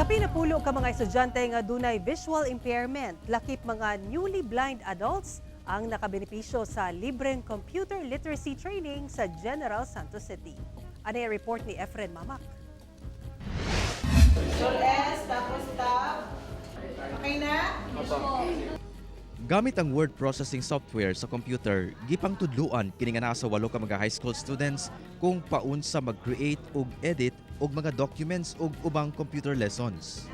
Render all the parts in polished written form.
Kapin 10 ka mga estudyante nga dunay visual impairment, lakip mga newly blind adults, ang nakabenepisyo sa libreng computer literacy training sa General Santos City. Ano yung report ni Efren Mamak? Control S, tapos tab. Okay na? Gamit ang word processing software sa computer, gipang tudluan kini nga nasa 8 ka mga high school students kung paunsa mag-create ug edit og mga documents ug ubang computer lessons.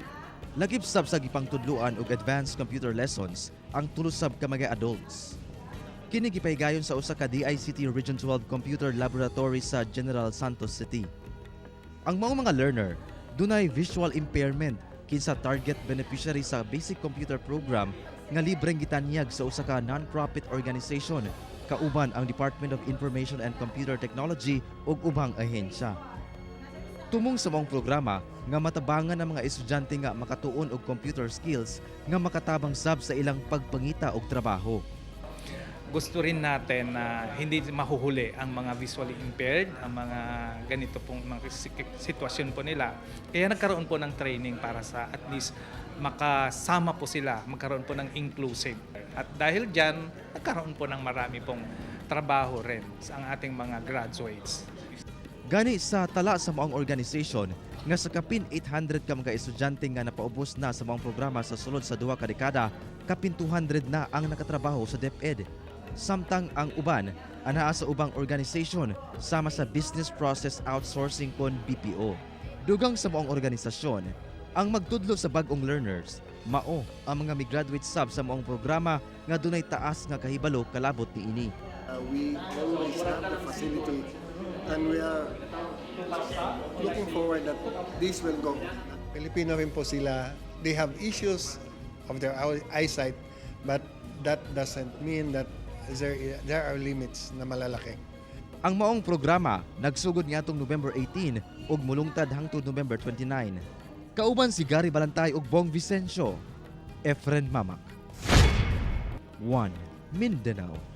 Lagip sab sa gipang tudluan og advanced computer lessons ang 3 sab ka mga adults. Kini gipahigayon sa usa ka DICT Region 12 Computer Laboratory sa General Santos City. Ang maong mga learner dunay visual impairment, kinsa target beneficiary sa basic computer program nga libreng gitanyag sa usa ka non-profit organization kauban ang Department of Information and Computer Technology ug ubang ahensya. Tumong sa maong programa nga matabangan ang mga estudyante nga makatuon og computer skills nga makatabang sab sa ilang pagpangita og trabaho. Gusto rin natin na hindi mahuhuli ang mga visually impaired, ang mga ganito pong mga sitwasyon po nila. Kaya nagkaroon po ng training para sa at least makasama po sila, magkaroon po ng inclusive. At dahil dyan, nagkaroon po ng marami pong trabaho rin sa ang ating mga graduates. Gani sa tala sa maong organization nga sa kapin 800 ka mga estudyante nga napaubos na sa maong programa sa sulod sa 2 ka dekada, kapin 200 na ang nakatrabaho sa DepEd. Samtang ang uban anaa sa ubang organization sama sa business process outsourcing kon BPO. Dugang sa maong organisasyon, ang magtudlo sa bag-ong learners mao ang mga migraduate sab sa maong programa nga dunay taas nga kahibalo kalabot niini. We always have the facility and we are looking forward that this will go. Filipino rin po sila. They have issues of their eyesight, but that doesn't mean that there are limits na malalaki. Ang maong programa nagsugod ngadtong November 18 ug mulungtad hangtod November 29. Kauban si Gary Balantay ug Bong Vicencio. Efren Mamak. 1 Mindanao.